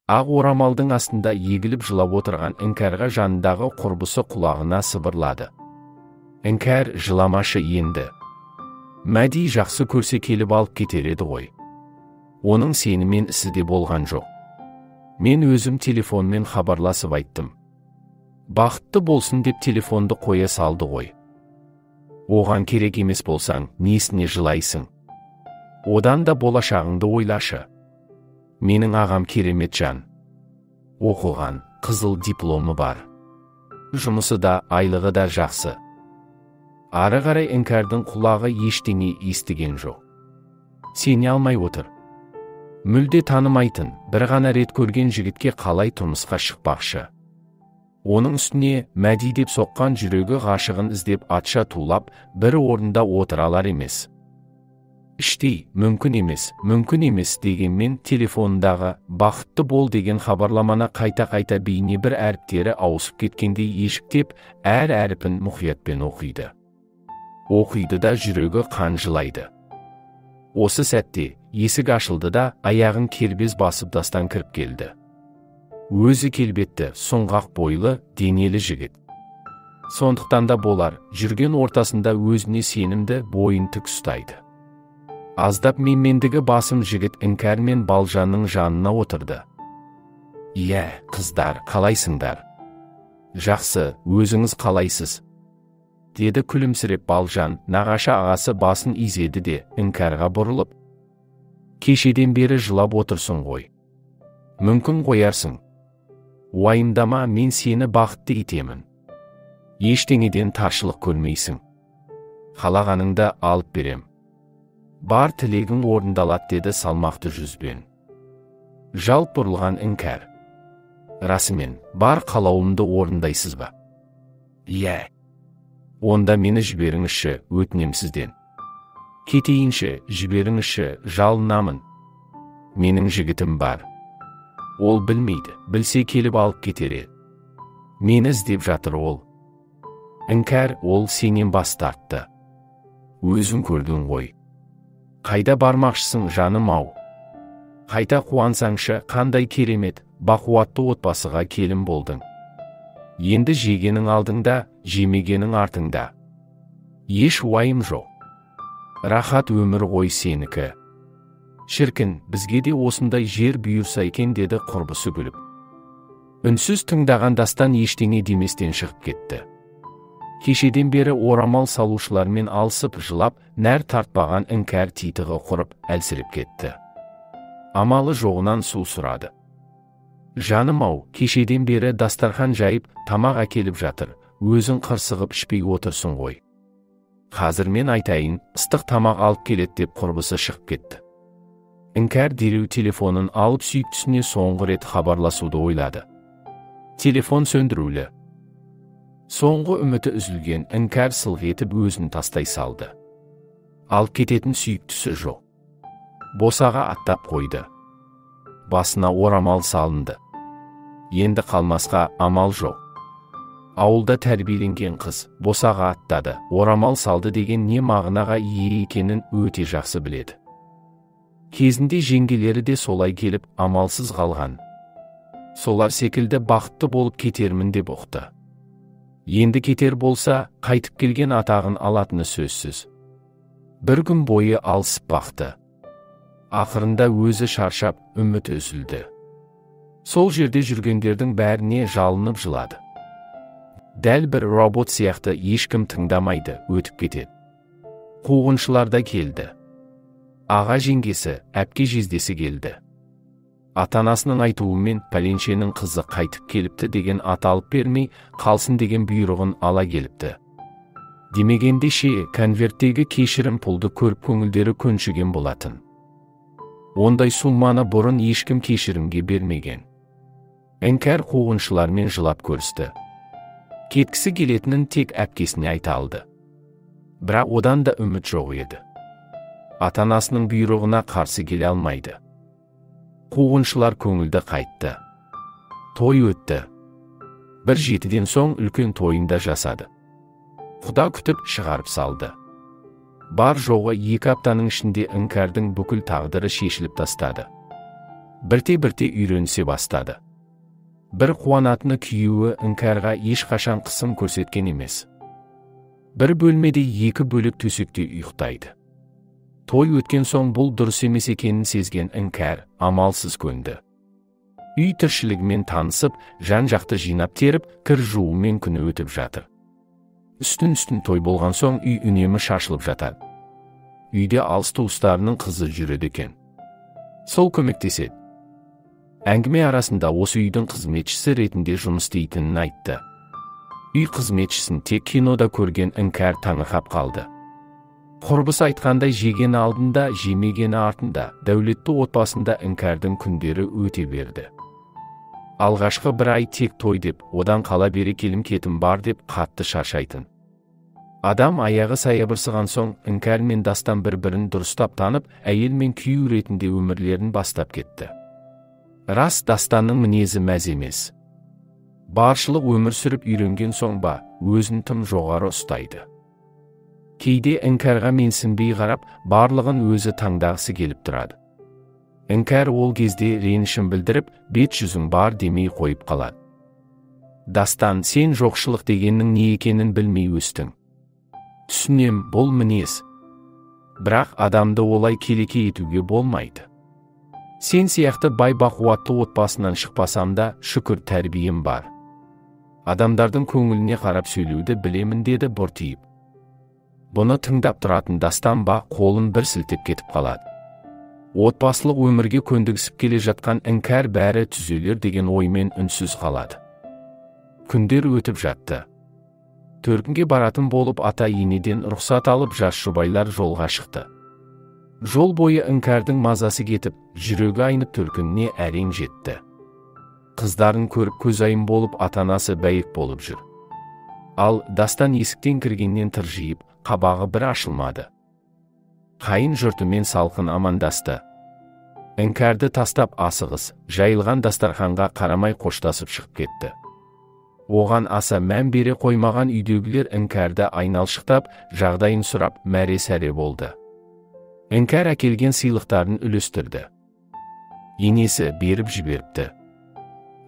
Ақ орамалдың астында егіліп жылап отырған Іңкәрға жанындағы құрбысы құлағына сыбырлады. Іңкәр, жыламашы енді. Мәди жақсы көрсе келіп алып кетер еді ғой. Оның сенімен ісі де болған жоқ. Мен өзім телефонмен хабарласып айттым. Бақытты болсын деп телефонды қоя салды ғой. Оған керек емес болсаң, несіне жылайсың? Одан да болашағыңды ойлашы. Менің ағам керемет жан. Оқыған, қызыл дипломы бар. Жұмысы да, айлығы да жақсы. Ары қарай Іңкәрдің құлағы ештеңе естіген жоқ. Сене алмай отыр. Мүлде танымайтын, бір ғана рет көрген жігітке қалай тұрмысқа шықпақшы. Оның үстіне Мәди деп соққан жүрегі ғашығын іздеп атша тулап, бір орында отыра алар емес. Іштей, мүмкін емес, мүмкін емес дегенмен телефонындағы бақытты бол деген хабарламаны қайта-қайта бейне бір әріптері ауысып кеткендей ешіктеп, әр әріпін мұқиятпен оқиды. Оқиды да жүрегі қан жылайды. Осы сәтте есік ашылды да аяғын кербез басып Дастан кіріп келді. Өзі келбетті, сұңғақ бойлы, денелі жігіт. Сондықтан да болар, жүрген ортасында өзіне сенімді, бойын тік ұстайды. Аздап менмендігі басым жігіт Іңкәр мен Балжанның жанына отырды. Иә, қыздар, қалайсыңдар? Жақсы, өзіңіз қалайсыз? Деді күлімсіреп Балжан, нағашы ағасы басын изеді де Іңкәрға бұрылып. Кешеден бері жылап отырсың ғой. Мүмкін қоярсың. Уайымдама, мен сені бақытты етемін. Ештеңеден таршылық көрмейсің. Қалағаныңды алып берем. Бар тілегің орындалады, деді салмақты жүзбен. Жалт бұрылған Іңкәр. Расымен, бар қалауымды орындайсыз ба? Иә. Онда мені жіберіңізші, өтінем сізден. Кетейінші, жіберіңізші, жалынамын. Менің жігітім бар. Ол білмейді, білсе келіп алып кетер еді. Мені іздеп жатыр ол. Іңкәр, ол сенен бас тартты. Өзің көрдің ғой. Қайда бармақшысың, жаным ау? Қайта қуансаңшы, қандай керемет, бақуатты отбасыға келін болдың. Енді жегенің алдыңда, жемегенің артыңда. Еш уайым жоқ. Рахат өмір ғой сенікі. Шіркін, бізге де осындай жер бұйырса екен, деді құрбысы күліп. Үнсіз тыңдаған Дастан ештеңе деместен шығып кетті. Кешеден бері орамал салушылармен алысып жылап, нәр тартпаған Іңкәр титығы құрып, әлсіреп кетті. Амалы жоғынан су сұрады. Жаным ау, кешеден бері дастархан жайып, тамақ әкеліп жатыр, өзің қырсығып ішпей отырсың ғой. Қазір мен айтайын, ыстық тамақ алып келеді деп құрбысы шығып кетті. Іңкәр дереу телефонын алып сүйіктісіне соңғы рет хабарласуды ойлады. Телефон сөндірулі. Соңғы үміті үзілген Іңкәр сылқ етіп өзін тастай салды. Алып кететін сүйіктісі жоқ. Босаға аттап қойды. Басына орамал салынды. Енді қалмасқа амал жоқ. Ауылда тәрбиеленген қыз босаға аттады, орамал салды деген не мағынаға ие екенін өте жақсы біледі. Кезінде жеңгелері де солай келіп амалсыз қалған. Солар секілді бақытты болып кетермін деп ұқты. Енді кетер болса, қайтып келген атағын алатыны сөзсіз. Бір күн бойы алысып бақты. Ақырында өзі шаршап, үміті үзілді. Сол жерде жүргендердің бәріне жалынып жылады. Дәл бір робот сияқты ешкім тыңдамайды, өтіп кетеді. Қуғыншылар да келді. Аға жеңгесі, әпке жездесі келді. Ата-анасының айтуымен пәленшенің қызы қайтып келіпті деген ат алып бермей, қалсын деген бұйрығын ала келіпті. Демегенде ше, конверттегі кешірім пұлды көріп көңілдері көншіген болатын. Ондай сумманы бұрын ешкім кешірімге бермеген. Іңкәр қуғыншылармен жылап көрісті. Кеткісі келетінін тек әпкесіне айта алды. Бірақ одан да үміт жоқ еді. Ата-анасының бұйрығына қарсы келе алмайды. Қуғыншылар көңілді қайтты. Той өтті. Бір жетіден соң үлкен тойында жасады. Құда күтіп шығарып салды. Бар жоғы 2 аптаның ішінде Іңкәрдің бүкіл тағдыры шешіліп тастады. Бірте-бірте үйренісе бастады. Бір қуанатыны күйеуі Іңкәрға ешқашан қысым көрсеткен емес. Бір бөлмеде екі бөлек төсекте ұйықтайды. Той өткен соң бұл дұрыс емес екенін сезген Іңкәр амалсыз көнді. Үй тіршілігімен танысып, жан-жақты жинап теріп, кір жуумен күні өтіп жатыр. Үстін-үстін той болған соң үй үнемі шашылып жатады. Үйде алыс туыстарының қызы жүреді екен. Сол көмектеседі. Әңгіме арасында осы үйдің қызметшісі ретінде жұмыс істейтінін айтты. Үй қызметшісін тек кинода көрген Іңкәр таңырқап қалды. Құрбысы айтқандай жегені алдында, жемегені артында, дәулетті отбасында Іңкәрдің күндері өте берді. Алғашқы бір ай тек той деп, одан қала бере келім-кетім бар деп қатты шаршайтын. Адам аяғы саябырсыған соң Іңкәр мен Дастан бір-бірін дұрыстап танып, әйел мен күйеу ретінде өмірлерін бастап кетті. Рас, Дастанның мінезі мәз емес. Баршылық өмір сүріп үйренген соң ба, өзін тым жоғары ұстайды. Кейде Іңкәрға менсінбей қарап, барлығын өзі таңдағысы келіп тұрады. Іңкәр ол кезде ренішін білдіріп, бет жүзің бар демей қойып қалады. Дастан, сен жоқшылық дегеннің не екенін білмей өстің. Түсінем, бұл мінез. Бірақ адамды олай келеке етуге болмайды. Сен сияқты бай бақуатты отбасынан шықпасам да, шүкір тәрбием бар. Адамдардың көңіліне қарап сөйлеуді білемін деді бұртиып. Бұны тыңдап тұратын Дастан ба қолын бір сілтеп кетіп қалады. Отбасылық өмірге көндігісіп келе жатқан Іңкәр бәрі түзелер деген оймен үнсіз қалады. Күндер өтіп жатты. Төркінге баратын болып ата-енеден рұқсат алып жас жұбайлар жолға шықты. Жол бойы Іңкәрдің мазасы кетіп, жүрегі айнып төркініне әрең жетті. Қыздарын көріп көзайым болып ата-анасы бәйек болып жүр. Ал Дастан есіктен кіргеннен тыржиып, қабағы бір ашылмады. Қайын жұртымен салқын амандасты. Іңкәрді тастап асығыс, жайылған дастарханға қарамай қоштасып шығып кетті. Оған аса мән бере қоймаған үйдегілер Іңкәрді айналшықтап, жағдайын сұрап, мәре-сәре болды. Іңкәр әкелген сыйлықтарын үлестірді. Енесі беріп жіберіпті.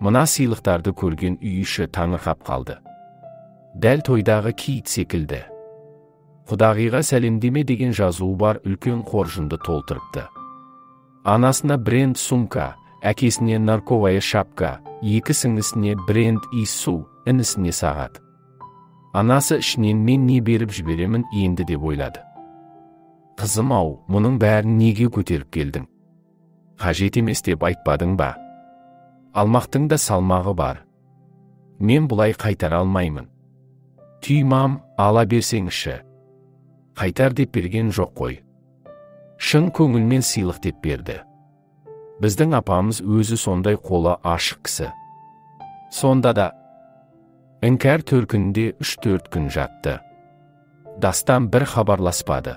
Мына сыйлықтарды көрген үй іші таңырқап қалды. Дәл тойдағы киіт секілді. Құдағиға сәлемдеме деген жазуы бар үлкен қоржынды толтырыпты. Анасына бренд сумка, әкесіне норковая шапка, екі сіңлісіне бренд иіссу, інісіне сағат. Анасы ішінен мен не беріп жіберемін енді деп ойлады. Қызым ау, мұның бәрін неге көтеріп келдің? Қажет емес деп айтпадың ба? Алмақтың да салмағы бар. Мен бұлай қайтара алмаймын. Түймам, ала берсеңші. Қайтар деп берген жоқ қой. Шын көңілмен сыйлық деп берді. Біздің апамыз өзі сондай қолы ашық кісі. Сонда да Іңкәр төркінінде 3-4 күн жатты. Дастан бір хабарласпады.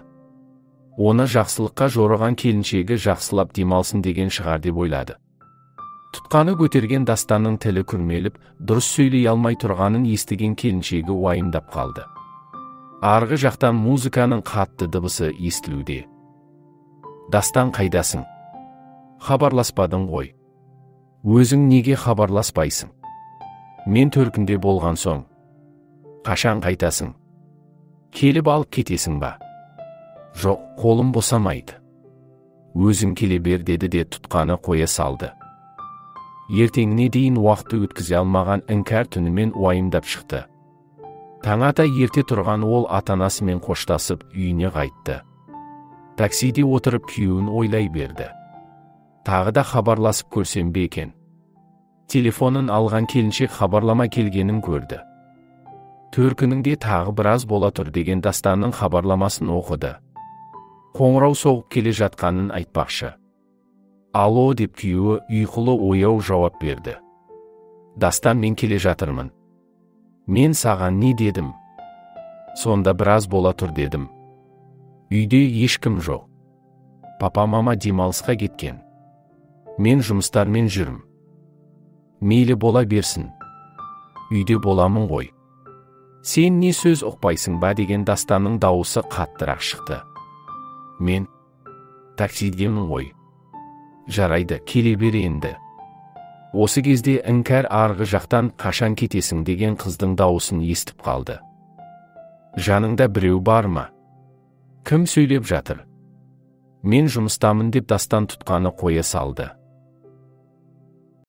Оны жақсылыққа жорыған келіншегі жақсылап демалсын деген шығар деп ойлады. Тұтқаны көтерген Дастанның тілі күрмеліп, дұрыс сөйлей алмай тұрғанын естіген келіншегі уайымдап қалды. Арғы жақтан музыканың қатты дыбысы естілуде. Дастан қайдасың? Хабарласпадың ғой. Өзің неге хабарласпайсың? Мен төркінде болған соң. Қашан қайтасың? Келіп алып кетесің ба? Жоқ, қолым босамайды. Өзің келе бер деді де тұтқаны қоя салды. Ертеңіне дейін уақытты өткізе алмаған Іңкәр түнімен уайымдап шықты. Таң ата ерте тұрған ол ата-анасымен қоштасып үйіне қайтты. Таксиде отырып күйеуін ойлай берді. Тағы да хабарласып көрсем бе екен? Телефонын алған келіншек хабарлама келгенін көрді. Төркініңде тағы біраз бола тұр деген Дастанның хабарламасын оқыды. Қоңырау соғып келе жатқанын айтпақшы. Алло деп күйеуі ұйқылы ояу жауап берді. Дастан, мен келе жатырмын. Мен саған не дедім? Сонда біраз бола тұр дедім. Үйде ешкім жоқ. Папа мама демалысқа кеткен. Мен жұмыстармен жүрмін. Мейлі бола берсін. Үйде боламын ғой. Сен не сөз ұқпайсың ба деген Дастанның дауысы қаттырақ шықты. Мен таксидемін ғой. Жарайды, келе бер енді. Осы кезде Іңкәр арғы жақтан қашан кетесің деген қыздың дауысын естіп қалды. Жаныңда біреу бар ма? Кім сөйлеп жатыр? Мен жұмыстамын деп Дастан тұтқаны қоя салды.